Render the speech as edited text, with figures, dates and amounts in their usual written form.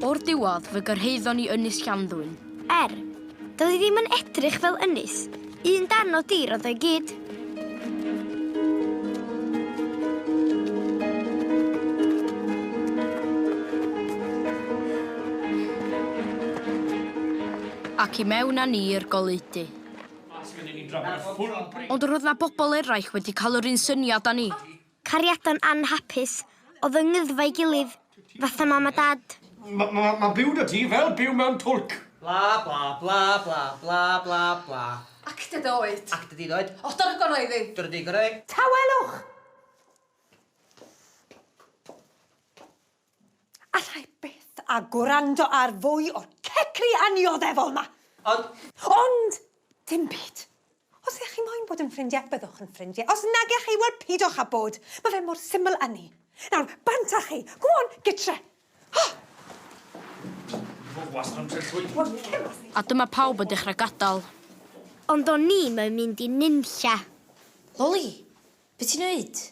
O'r diwedd, fe gyrhaeddon ni Ynys Llanddwyn. Er, doedd hi ddim yn edrych fel ynys. Un darn o dir oedd o i gyd. Ac i mewn â ni i'r goleudy. Ond roedd 'na bobl eraill wedi cael yr un syniad â ni. Cariadon anhapus oedd yng ngyddfau gilydd, fatha mam a dad. Ma' ma' ma' byw 'da ti fel byw mewn twlc. Bla bla bla bla bla bla bla. Acted oed. Acted i oed. O, dyna gorau iddi. Dyna di gorau. Tawelwch! Alla i byth a gwrando ar fwy o'r cecru annioddefol 'ma. Ond... Ond! Dim byd. Os ych chi moyn bod yn ffrindiau, byddwch yn ffrindiau. Os nag ych chi, wel pidwch â bod. Mae fe mor syml â 'ny. Nawr, bant â chi. Go on, gytre. A dyma pawb yn dechrau gadael. Ond o'n i'm yn mynd i nunlla. Loli, be ti'n neud?